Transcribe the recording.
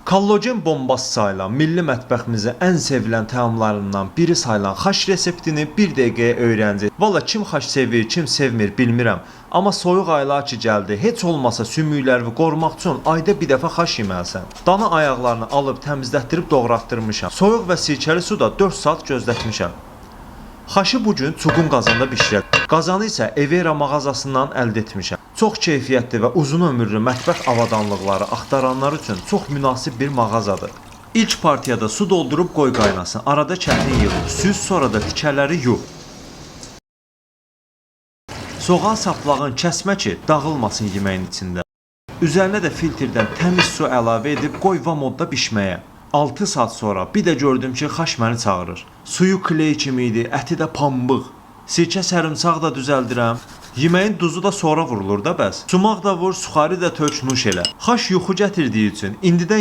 Kollogen bombası sayılan milli mətbəximizin ən sevilən təamlarından biri sayılan xaş reseptini bir dəqiqəyə öyrənəcək. Valla kim xaş sevir, kim sevmir bilmirəm. Amma soyuq aylar ki gəldi, heç olmasa sümükləri qorumaq üçün ayda bir dəfə xaş yeməlisən. Dana ayaqlarını alıb təmizlətdirib doğratdırmışam. Soyuq və sirkəli suda 4 saat gözlətmişəm. Xaşı bu gün çuqun qazanda bişirəcəm. Qazanı isə Evera mağazasından əldə etmişəm. Çox keyfiyyətli və uzun ömürlü mətbəx avadanlıqları axtaranlar üçün çox münasib bir mağazadır. İlk partiyada su doldurub qoy qaynasın. Arada çətin yığıb, süz, sonra da tikələri yu. Soğan saplağın kəsmə ki, dağılmasın yeməyin içində. Üzərinə də filtrdən təmiz su əlavə edib qoy va modda bişməyə. 6 saat sonra bir də gördüm ki, xaş məni çağırır. Suyu kley kimi idi, əti də pambıq. Sirkə sərımsaq da düzəldirəm. Yeməyin duzu da sonra vurulur da bəs. Sumaq da vur, suxarı da tök, nuş elə. Xaş yuxu gətirdiyi üçün indidən